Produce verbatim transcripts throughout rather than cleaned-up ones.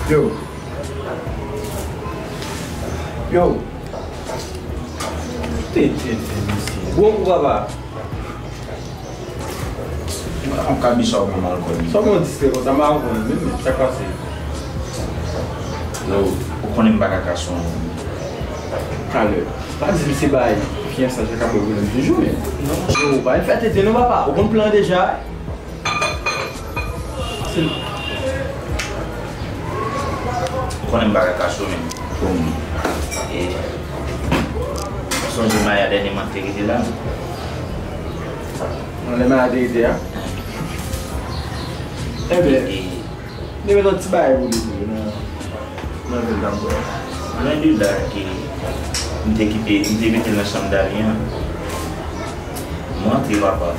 Yo. Yo. Tete, tete, mesye. Bon kou, papa. Yon kabicha ou pran alkòl. Sa w pran distrè konsa, m pa konprann menm, men sa k pase? Yo, ou konnen m pa ka kache yon moun. Talè. Pa di m se bay fiyansaj la k ap pwoblèm toujou, men. Non, yo, pa fè tete non, papa. Ou konn plan deja. Se Ou konnen m pa ka kache w, men. Pou m. E, sonje Maya dènyèman te rete la. Nan lè Maya te rete a? Enben, e, li met yon ti bagay pou li tou nan, nan vil Tambò. Mwen di la ke m te kite, m te mete l nan chanm Dali an. Mwen antre, papa.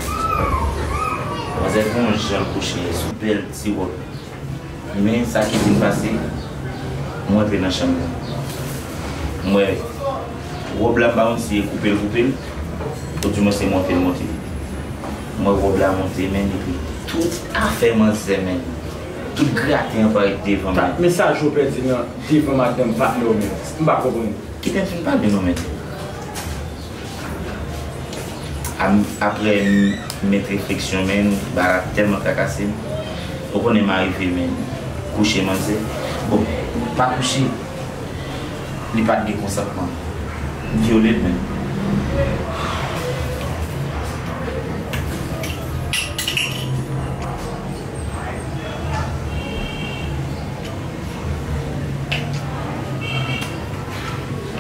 Manzè fè yon jan kouche sou bèl ti wòb. Men sa ki vin pase, mwen antre nan chanm nan. M wè wòb la, m pa konn si e koupe l koupe l, oudimwen se monte l monte l. M wè wòb la monte, men, epi tout afè manzè, men, tout graten an parèt devan, men. Men sa Joe pèdi nan devan madanm patnè w, men, m pa konprann. Kite m fin pale non, men. Am-, apre m met refleksyon, men, bagay la tèlman trakase m. Ou konnen m arive, men, kouche manzè. Bon, pa kouche. Li pa t gen konsantman. M vyole l, men.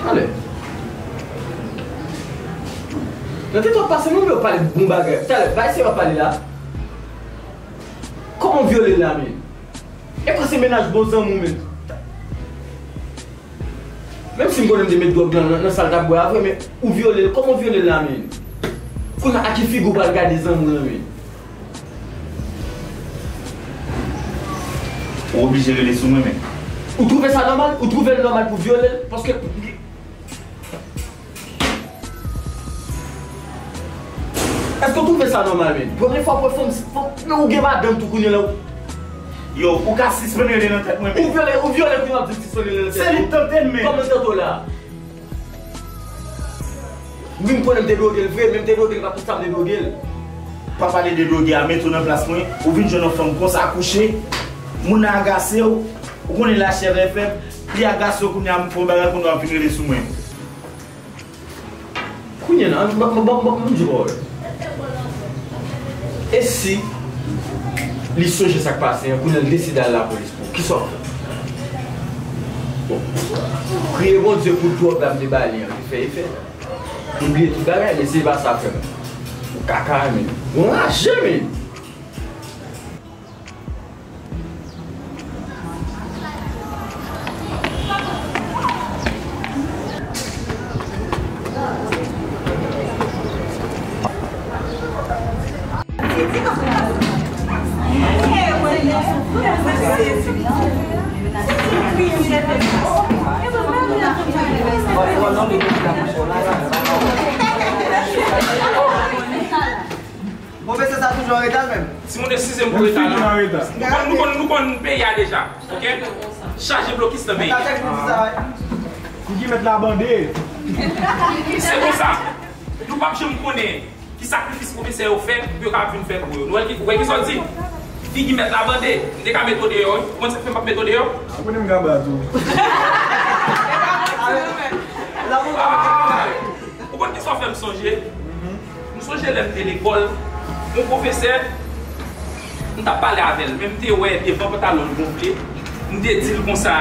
Ale. Nan tèt w ap pase, mwen vle w pale bon bagay. Talè, bay se w ap pale la. Kòman w vyole l la, men? E kwa se mennaj bon zanmi w, men? Menm si m konnen m te met dwòg lan nan, nan sa l t ap bwè a vre, men ou vyole l. Kòman w vyole l la, men? Kounye a, a ki figi w pral gade zanmi w lan, men? Ou oblije rele sou mwen, men. Ou twouve sa nòmal? Ou twouve l nòmal pou vyole l? Paske Èske w twouve sa nòmal, men? Premye fwa pou fanm, fanm, men ou gen madanm tou kounye a la. Yo, ou ka sispann rele nan tèt mwen, men. Ou vyole, ou vyole kounye a, w ap di sispann rele nan tèt ou. Se li k tante m, men. Kòman l tante w la? Wi, m konnen m te dwoge l vre, men m te dwoge l, pa tout sa m te dwoge l. Pa pale de dwoge a, mete w nan plas mwen, ou vin jwenn yon fanm konsa kouche, moun nan agase w, ou konnen lachè lè fèb, li agase w kounye a, m fè yon bagay kounye a w ap vin rele sou mwen. Kounye a, ban, ban, ban, ban, ban m di w pawòl. E si li sonje sa k pase an, kounye a l deside al lapolis pou ou, kisa w ap fè? Bon, priye Bondye pou dwòg la m te ba li an te fè efè. Li bliye tout bagay, men se pa sa, frè m. Ou kaka, men. Ou anraje, men. Pwofesè sa toujou an reta l menm. Timoun, eskize m pou reta la. Nou konn, nou konn, nou konn peyi a deja, oke? Chaje blokis nan peyi. Sa tèt pou di sa, wi. Ki ki mèt la bande? Se konsa. Nou p ap janm konnen ki sakrifis pwofesè yo fè pou yo kapab vin fè kou yo. Nou wè ki, wè ki sa w di? Figi mèt la bande, m te ka met w deyò, wi. Ou konn sa k fè m p ap met w deyò? Ou konnen m gaba tou. Ah, ou konn kisa w fè m sonje? M sonje lè m te lekòl, yon pwofesè, m t ap pale avè l, men m te wè devan pantalon l gonfle, m te di l konsa,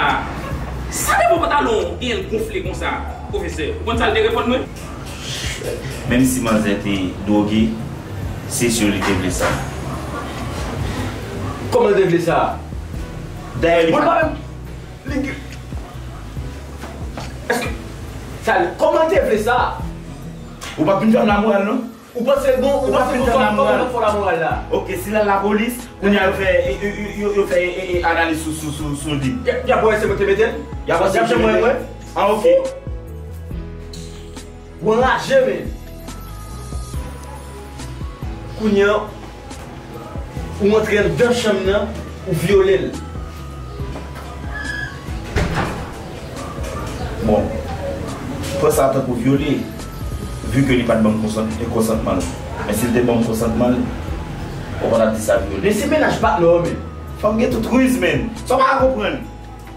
"Sa devan pantalon w genyen l gonfle konsa, pwofesè?" Ou konn sa l te reponn mwen? Menm si manzè te dwoge, se si li te vle sa. Kòman l te vle sa? Dayè, li pa menm. Li gen. Èske. Sa, kòman l te vle sa? Ou p ap vin fè m lamoral, non? Ou panse l bon, ou panse l bon, kòman fè w lamoral la? Ok, si l al lapolis, kounye a yo fè, e, e, e, yo, yo fè, e, e, analiz sou, sou, sou, sou li. Y a, y a wè se mwen ki te mete l? Y a wè se mwen ki te mete l? Ah, ok. Ou anraje, men. Kounye a, ou antre anndan chanm nan, ou vyole l. Bon, pran sa tankou vyole, vi ke li pa t ban m konsant-, konsantman l. Men si l te ban m konsantman l, ou pa t ap di sa vyole. Men se mennaj patnè w, men. Fanm gen tout riz, men. Sa w pa ka konprann.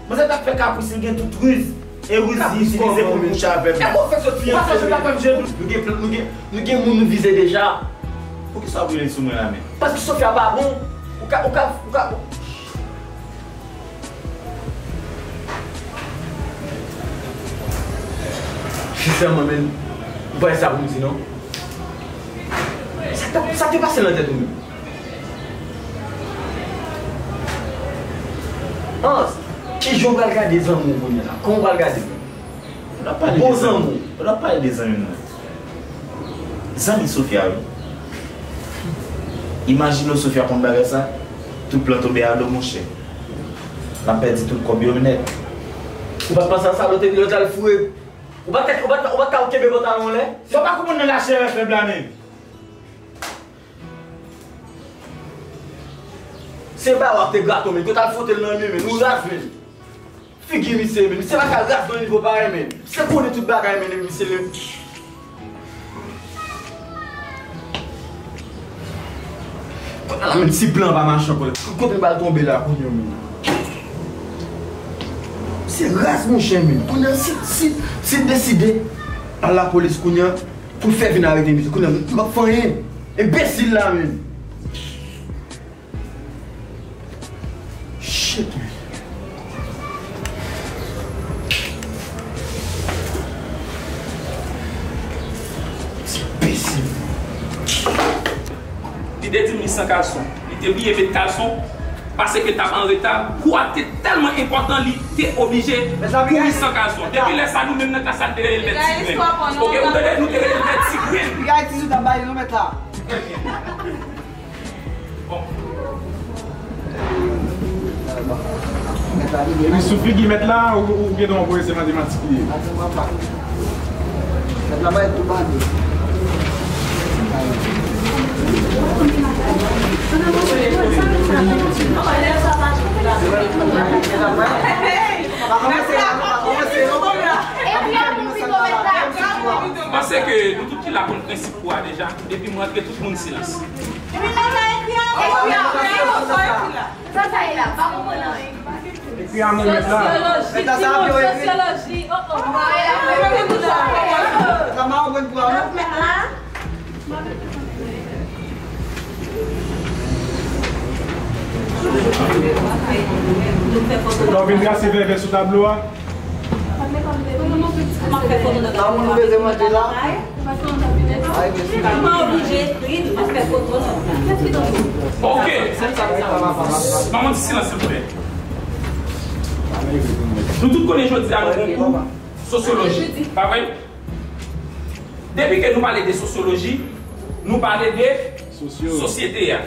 Manzè t ap fè kapris, li gen tout riz. E riz li itilize pou l kouche avè m. E kòman w fè sot fi an sere? Nou gen plan, nou gen, nou gen moun nou vize deja. Poukisa w rele sou mwen la menm? Paske Sofia pa bon. Ou ka, ou ka, ou ka. Sensèman, men, ou pa wè sa pou m di, non? Sa te, sa te pase nan tèt ou menm? An, kijan w pral gade zanmi w kounye a la? Kòman w pral gade l? Bon zanmi w. Ou ap pale de zanmi m nan. Zanmi Sofia, wi. Imajine w Sofia konn bagay sa, tout plan tonbe a do, monchè. N ap pèdi tout kòb yo nèt. Ou pa t panse a sa lè w te, lè w t al foure? Ou pa t, ou pa t, ou pa t ka kenbe pantalon w anlè? Sa w pa konprann nan lachè fèb la menm? Se ba w ap te grato, men. Yo t al fwote l nan men, men. Nou raz, men. Figi misye, men. Misye pa ka raz nan nivo parèy, men. Misye konnen tout bagay, men, misye le. Kounye a la, menm si plan pa mache ankò, kote n pral tonbe la, kounye a, men. Misye raz, monchè, men. Kounye a, si, si, si l deside al lapolis, kounye a, pou l fè vin arete misye, kounye a, m ap fè anyen. Enbesil la, men. Shit, man. Se enbesil. Li te di m li san kalson. Li te bliye met kalson. Paske t ap an reta. Kou a te tèlman enpòtan, li te oblije kouri san kalson. Depi lè sa, nou menm nan klas la, nou te rele l Mèt Tigrenn. Ok, ou tande? Nou te rele l Mèt Tigrenn. Li sou figi mèt la, ou, ou gentan wè se matematik li ye. Paske nou tout ki la konn prensip kou a deja, depi m rantre tout moun silans. Sa sa ye la? M pa konprann anyen. Ekri a mwen mèt la. Sosyoloji, timoun, sosyoloji. Oh, oh. Lè w vin trase vèvè sou tablo a. Ok. Ban mwen ti silans, silvouplè. Nou tout konnen jodi a nou gon kou sosyoloji, pa vre? Depi ke nou pale de sosyoloji, nou pale de sosyete a.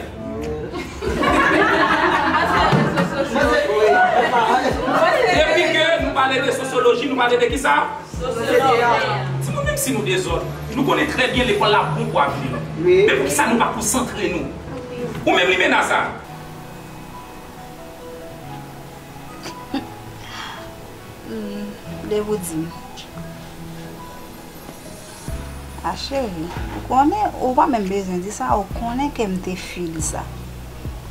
Depi ke nou pale de sosyoloji, nou pale de kisa? Sosyete a. Timoun, menm si nou dezòd, nou konnen trè byen lekòl la bon pou avni nou. Men poukisa nou pa konsantre nou? Ou menm limena sa? Hmm, depi w di m. A cheri, ou konnen, ou pa menm bezwen di sa, ou konnen ke m te fil sa.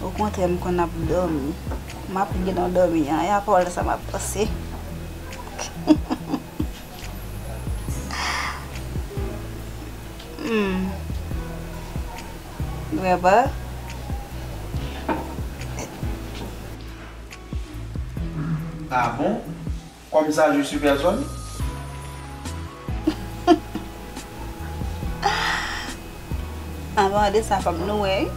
Okontrè, m konn ap dòmi. M ap gen nan dòmi an, e a pawòl sa m ap panse. Hmm. Vrèman? Ah bon? Comme ça, je suis personne? Anvan de sa, fòk nou wè, wi.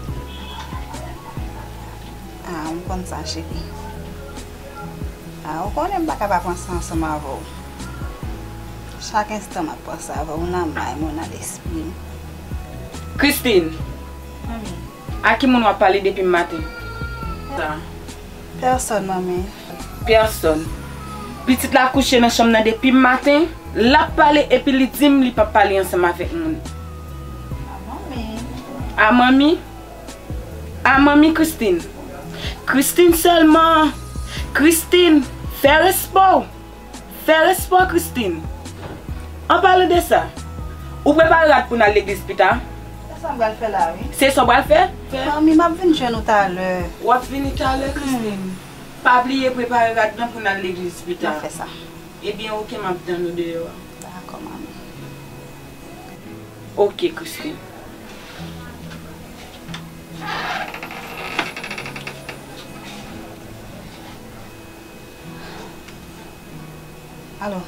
Ah, m konn sa, cheri. Ah, ou konnen m pa ka pa panse ansanm avè w. Chak enstan m ap panse avè w, ou nan may mwen, ou nan lespri m. Christine, a ki moun w ap pale depi maten? Pèsòn, manmi. Pèsòn. Pitit la kouche nan chanm nan depi maten, l ap pale epi li di m li p ap pale ansanm avèk moun. A manmi. A manmi? A manmi Christine. Christine sèlman. Christine, fè respè w. Fè respè w, Christine. An palan de sa, ou prepare rad pou n al legliz pita? Se sa m pral fè la, wi. Se sa w pral fè? Manmi, m ap vin jwenn ou talè. W ap vini talè, Christine. Pa bliye prepare rad lan pou n al legliz pita. M ap fè sa. Ebyen, oke, m ap tann ou deyò a. Dakò, manmi. Oke, Christine. Alo.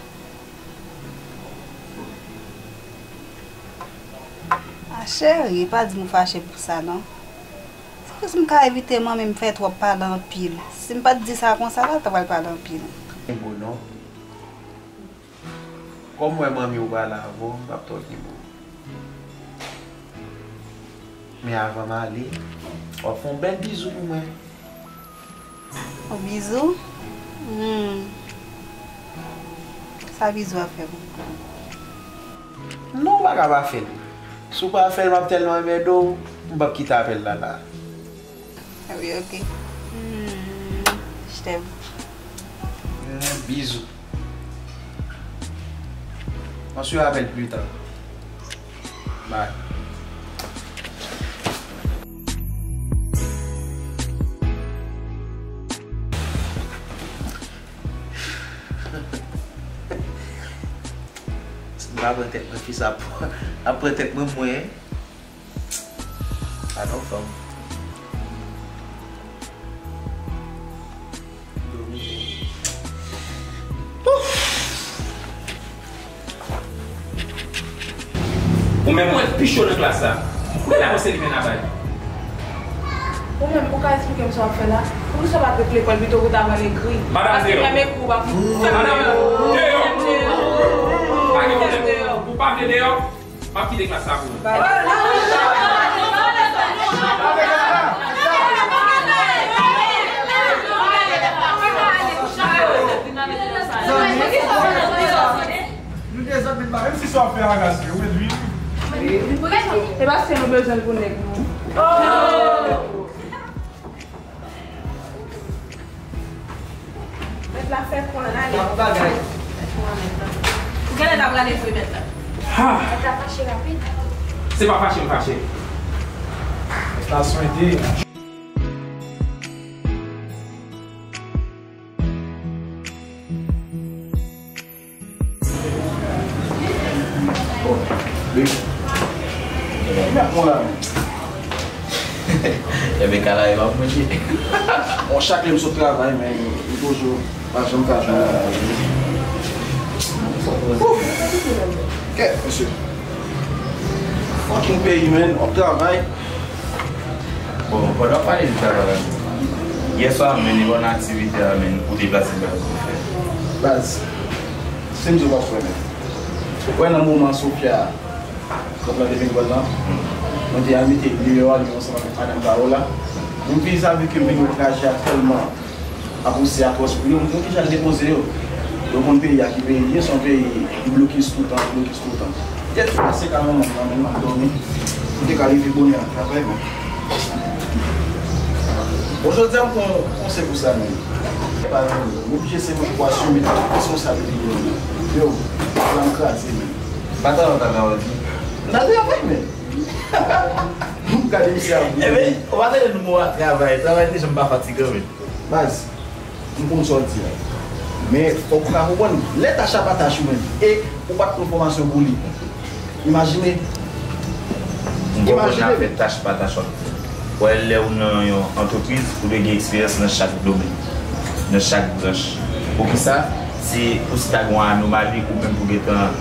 A cheri, pa di m ou fache pou sa non. Sipoze m ka evite manmi m fè twòp pale anpil. Si m pa t di sa konsa la, l ta pral pale anpil. Gen bo non. Kòm m wè manmi w pale avè w, m p ap twò gen bo. Men avan m ale, w ap fè yon bèl bizou pou mwen. Yon bizou? Hmm. Sa bizou ap fè pou mwen? Non, ou pa ka pa fè l. Si w pa fè l, m ap tèlman anmède w, m p ap kite apèl la la. Wi, oke. Hmm. Je t'aime. Eh, bizou. On se rappelle plus tard. Bye. Si m pa pran tèt mwen, fi sa ap, ap pran tèt mwen, mwen. Gade yon fanm. Ou menm ou ret pi cho nan klas la. Ou genlè panse li menm la bay. Ou menm, ou ka eksplike m sa w ap fè la? Poukisa w pa t ret lekòl pito pou w ta pral ekri? Paske menm ekri w pa fè. Madanm, deyò. Deyò. Pa gen pwoblèm. Ou pa vle deyò? M ap kite klas la pou ou. Nou dezòd, men pa menm si sa w ap fè a ras li, ou ret vini. E paske nou bezwen l pou nèg nou. Mèt la fè pran ale. Ou genlè t ap rale vre mèt la. Ha! Mèt la fache rapid. Se pa fache m fache. Mèt la swete. Bon, men. Bon la, men. Enben, kala e pa manje. Bon, chak lè m sot travay, men, m toujou pa janm ka jwenn. Ouf! Kèt, mesye. Fucking peyi, men. W ap travay. Bon, pandan w pale de travay la, yè swa, men, li ba w nan aktivite a, men, ou deplase baz ou fè. Baz, si m di w pa kwè, men. Ou kwè nan moman Sofia, kòb la te vin vòl lan, mwen te al mete nimewo a li ansanm avèk madanm pa w la. Mwen te savi ke m vin wè trajè a tèlman ap pouse atwòs pou yo, m di, "Oke, jan l depoze yo." Yo konn peyi a ki peyi li ye, se yon peyi ki blokis toutan, ki blokis toutan. Tèt pase ka manman m nan, men m ap dòmi. M te ka leve bonè al travay, men. Bon, jodi a, m pran konsèy pou sa, men. E pa vre, m oblije se mwen ki pou asime tout responsabilite m. Yo, plan kraze, men. Pa ta lòt a Gaudi. M ta travay, men. Gade misye ap. Ebyen, ou pa tande nou mò a travay. Travay te janm pa fatigan, men. Baz, m konn sa w di la. Men, fòk ou ka konprann, lè tach la pa tach ou menm, e ou pa t pran fòmasyon pou li. Imajine. M konprann afè tach pa tach w ap di. Wè, lè ou nan yon antrepriz, ou dwe gen eksperyans nan chak domèn, nan chak branch. Poukisa? Se pou si ta gen yon anomali, ou menm pou gentan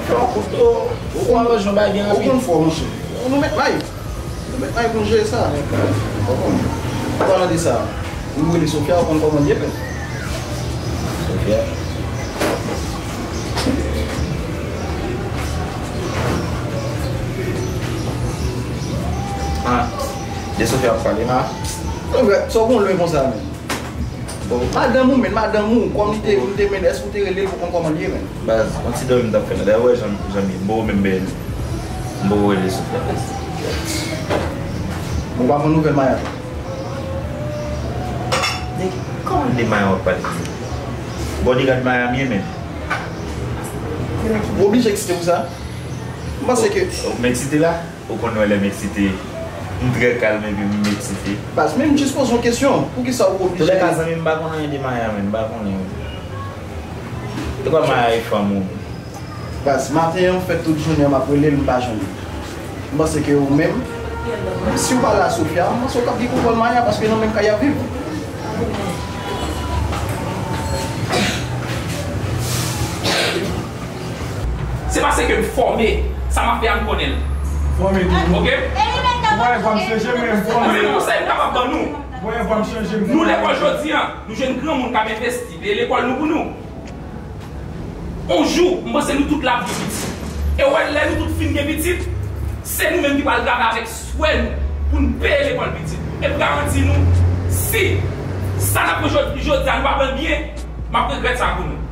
fè yon kote, ou, ou aranje yon bagay byen rapid. Ou konn fò, monchè. Nou met may. Nou met may pou n jere sa. Ou konn. An palan de sa, nou rele Sofia, ou konn kòman l ye, men. Sofia? Ah, de Sofia ap pale la. Non, men, sa w konn lwen konsa, men. Bon, madanm ou, men, madanm ou, kòm li te, ou te men, èske ou te rele l pou konn kòman l ye, men? Baz, yon ti dòmi m t ap fè la. Dayè, ou wè jan, jan m ye. M poko menm bèl. M poko rele Sofia. Bon, ou pa pran nouvèl Maya? De, kòman de Maya w ap pale konsa? Bodyguard Maya m ye, men. Ou oblije eksite pou sa? M panse ke. Ou, ou m eksite la? Ou konn wè lè m eksite, m trè kalm epi m eksite. Baz, men m jis poze yon kesyon. Poukisa ou oblije? Toulèka, zanmi m, m pa konn anyen de Maya, men, m pa konnen. E pa Maya e fanm ou? Baz, maten an, m fè tout jounen an, m ap rele l, m pa jwenn li. M panse ke ou menm, si w pale a Sofia, m panse w t ap gen kontwòl Maya, paske nan menm kay y ap viv. Se paske m fòme, sa m ap fè a m konnen l. Fòme tou. Ok? Mwen, fò m chanje, men m fòme. Mwen, se konsèy m kapab ban nou. Mwen, fò m chanje, m fòme. Nou lekòl jodi a, nou jwenn granmoun k ap envesti, peye lekòl nou pou nou. On jou, m panse nou tout la ap gen pitit. E w wè, lè nou tout fin gen pitit, se nou menm ki pral travay avèk swè nou pou n peye lekòl pitit. E m garanti nou, si sa n ap fè jodi, jodi a, nou pa pran l byen, m ap regrèt sa pou nou.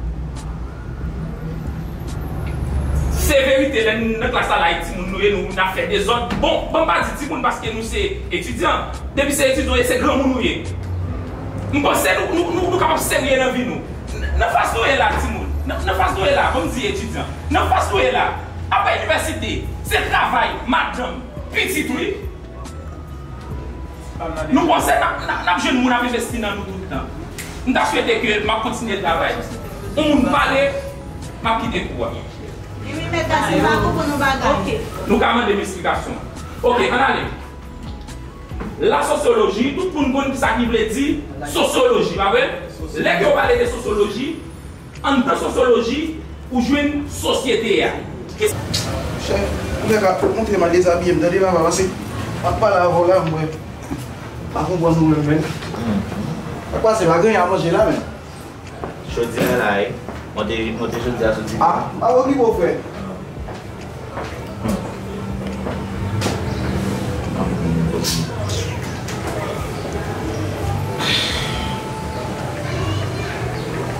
Se verite, lè n nan klas la, la, e timoun nou ye, nou, n ap fè dezòd. Bon, bon, m pa di timoun paske nou se etidyan. Depi se etidyan ou ye, se granmoun ou ye. M panse nou, nou, nou, nou kapab serye nan vi nou. N-, nan faz nou ye la, timoun. Nan, nan faz nou ye la, bon, m di etidyan. Nan faz nou ye la, apa inivèsite, se travay, madanm, pitit, wi. Nou panse n ap, n ap, n ap jwenn moun ap envesti nan nou tout tan. M ta swete ke m ap kontinye travay. Yon moun pale, m ap kite kou a. Wi, wi, mèt Dasilva, pou nou bagay. Nou ka mande m esplikasyon. Ok, ann ale. La sosyoloji, tout moun konn kisa ki vle di sosyoloji, pa vre? Lè ke yo pale de sosyoloji, anndan sosyoloji, ou jwenn sosyete a. Ki... Chè, ou nèg ap montre m al dezabiye m, tande papa, paske m ap pale avè w la, m wè. Pa konprann nou menm, menm. Sa k pase, pa gen anyen a manje la, menm. Jodi a la, wi. Monte, monte jodi a soti. Ah, m pa okipe w, frè.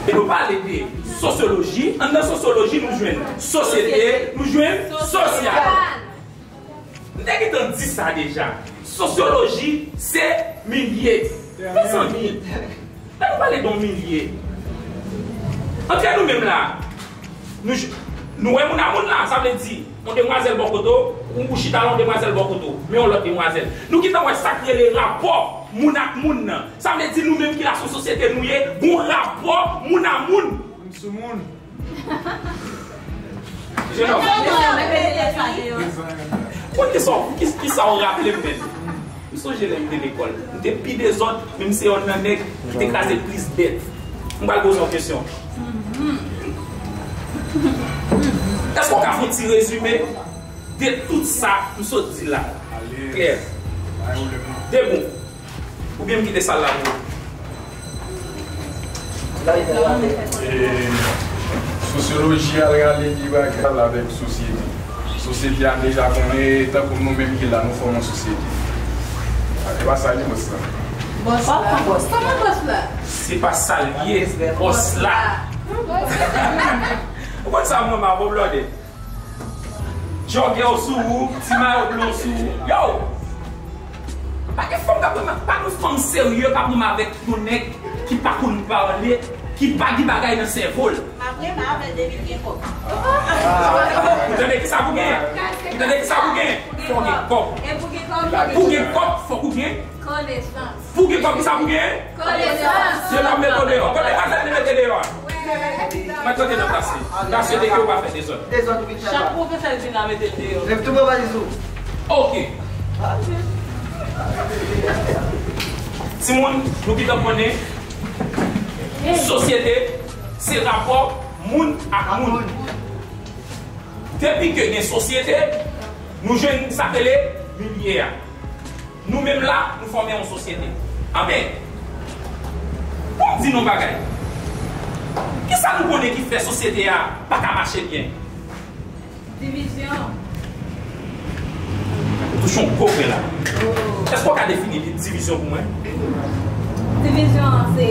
E nou pale de sosyoloji. Anndan sosyoloji, nou jwenn sosyete, nou jwenn sosyal. M te gentan di sa deja. Sosyoloji, se milye. Mezanmi, lè nou pale de yon milye, antre nou menm la, nou, nou wè moun a moun la, sa vle di, yon demwazèl bò kote w, ou, ou chita la, yon demwazèl bò kote w, men yon lòt demwazèl. Nou gentan wè sa k rele rapò moun ak moun nan. Sa vle di nou menm ki la sou sosyete nou ye, gon rapò moun a moun. Moun sou moun. Jenòm. Konn kisa, ki, kisa w raple m, men? M sonje lè m te lekòl. M te pi dezòd, men m se yonn nan nèg ki te kraze plis bèt. M pral poze w kesyon. Èske w ka fè yon ti rezime de tout sa m sot di la? Klè. Debout. Oubyen m kite sal la pou ou? E, sosyoloji a rale de bagay la avèk sosyete. Sosyete a deja konnen, tankou nou menm ki la, nou fòme yon sosyete. E pa sa li, bòs la? Bòs la. Kòman bòs la? Se pa sa l ye, bòs la. Ou konn sa mwen ma vòblòde? Jògè w sou ou, ti mayo blan w sou ou. Yo! Pa gen fanm k ap renmen, pa gen fanm serye k ap renmen avèk yon nèg ki pa konn pale, ki pa gen bagay nan sèvo l. M ap renmen avè l depi l gen kòb. Ou tande kisa pou gen? Ou tande kisa pou gen? Fò gen kòb. E pou gen kòb. Pou gen kòb, fòk ou gen. Konesans. Pou gen kòb, kisa pou gen? Konesans. Se la mete deyò. Kote afè li mete deyò a? Mwen tande nan plas li. Plas li te gen ou pa fè dezòd. Dezòd, wi, chak pwofesè vin la mete l deyò. Lèv tou bò valiz ou. Ok. Timoun, nou gentan konnen sosyete se rapò moun ak moun. Depi ke gen sosyete, nou jwenn sa k rele milye a. Nou menm la, nou fòme yon sosyete. Anben, pou m di nou yon bagay, kisa nou konnen ki fè sosyete a pa ka mache byen? Divizyon. Ou touche yon gwo pwen la. Èske w ka defini di- divizyon pou mwen? Divizyon an se,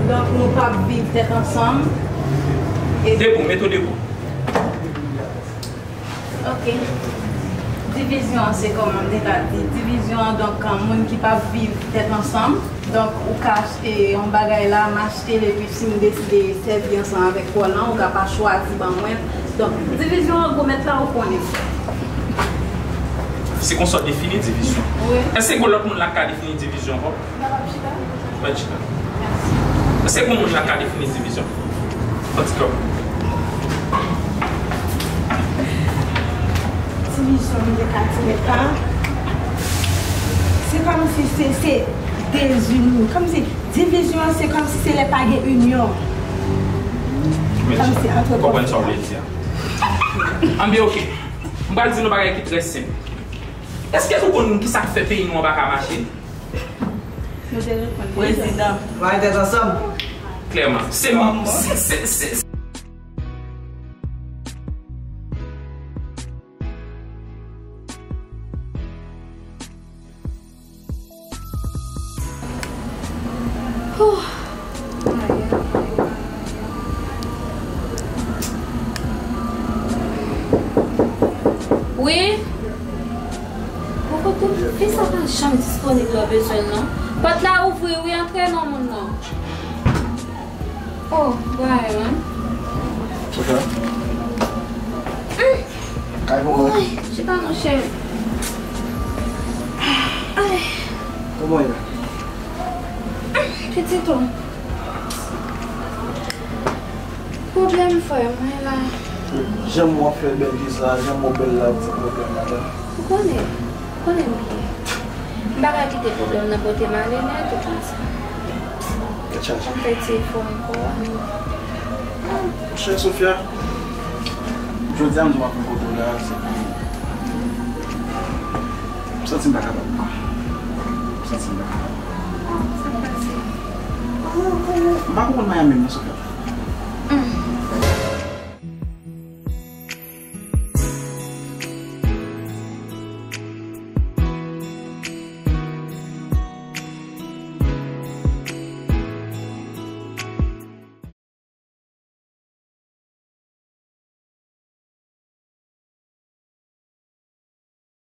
donk, nou p ap viv tèt ansanm. E debout, mete w debout. Ok. Divizyon an se kòman m te ka di. Divizyon an, donk, moun ki p ap viv tèt ansanm. Donk, ou ka achte yon bagay la, m achte l, epi si m deside sèvi ansanm avèk kò lan, ou ka pa chwazi ban mwen. Donk, divizyon an, gwo mèt la, ou konnen. Se konsa w defini divizyon. Wi. Èske gen lòt moun la k ka defini divizyon ankò? N ap chita. N ap chita. Èske gen moun la k ka defini divizyon? Yon ti kòb. Divizyon, m te ka di, men pa. Se kòmsi se, se dezini. Kòmsi divizyon, se kòmsi se lè pa gen inyon. Kòmsi antre konfli. Konprann sa w vle di a. Anben, ok. M pral di nou bagay ki trè senp. Èske nou konn kisa k fè peyi nou an pa ka mache? Nou te reponn deja. Prezidan. Mete tèt ansanm. Klèman. Se, se, se, se, Wi. Bon, kote fi sa pa janm disponib lè w bezwen l, non. Pòt la ouvri, wi, antre non, moun nan. Oh, Brian. Sophia. Kay pou mwen. Ay, chita non, cheri. Ay. Kòman w ye? Pitit ou. Pwoblèm frè mwen la. Jan w ap fè bèl vizaj, jan w bèl la, ti pwoblèm la, la. Ou konnen, ou konnen m byen. M pa ka kite pwoblèm nan pote m ale nèt, ou konn sa. Tèt chaje. Fò m fè ti efò ankò a. Monchè Sophia, jodi a m di w m ap vin kote w la, se pou m santi m pa kapab ankò. M santi m pa kapab. Sa k pase? M pa konprann Miami menm non, Sophia.